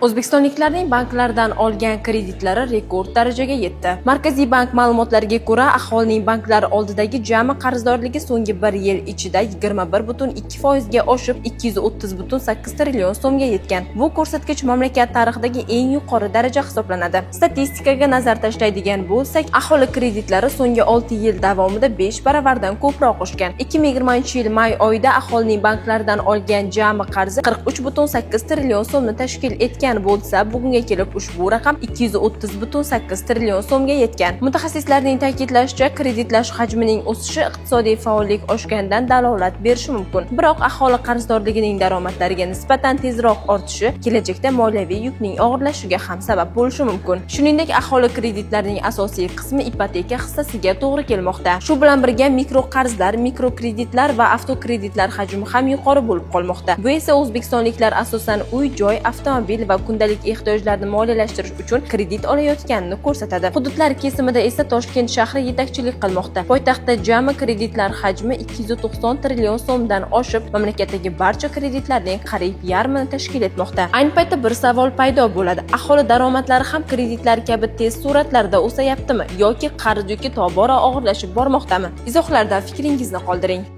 O'zbekistonliklarning banklardan olgan kreditlari rekord darajaga yetdi. Markaziy bank ma'lumotlariga ko'ra, aholining banklar oldidagi jami qarzdorligi so'nggi bir yil ichida 21,2% ga oshib, 230,8 trillion so'mga yetgan. Bu ko'rsatkich mamlakat tarixidagi eng yuqori daraja hisoblanadi. Statistikaga nazar tashlaydigan bo'lsak, aholi kreditlari so'nggi 6 yil davomida 5 baravardan ko'proq oshgan. 2020-yil may oyida aholining banklardan olgan jami qarzi 43,8 trillion so'mni tashkil etgan bo'lsa, bugunga kelib ushbu raqam 230,8 trillion so'mga yetgan. Mutaxassislarning ta'kidlashicha, kreditlash hajmining o'sishi iqtisodiy faollik oshganidan dalolat berishi mumkin. Biroq aholi qarzdorligining daromadlariga nisbatan tezroq ortishi kelajakda moliyaviy yukning og'irlashishiga ham sabab bo'lishi mumkin. Shuningdek, aholi kreditlarining asosiy qismi ipoteka hissasiga to'g'ri kelmoqda. Shu bilan birga mikroqarzlar, mikrokreditlar va avtokreditlar hajmi ham yuqori bo'lib qolmoqda. Bu esa o'zbekistonliklar asosan uy-joy, avtomobil va kundalik ehtiyojlarni moliyalashtirish uchun kredit olayotganini ko'rsatadi. Hududlar kesimida esa Toshkent shahri yetakchilik qilmoqda. Poytaxtda jami kreditlar hajmi 290 trillion so'mdan oshib, mamlakatdagi barcha kreditlarning qariyb yarmini tashkil etmoqda. Ayni paytda bir savol paydo bo'ladi: aholi daromadlari ham kreditlar kabi tez sur'atlarda o'sayaptimi yoki qarz yuki tobora og'irlashib bormoqdami? Izohlarda fikringizni qoldiring.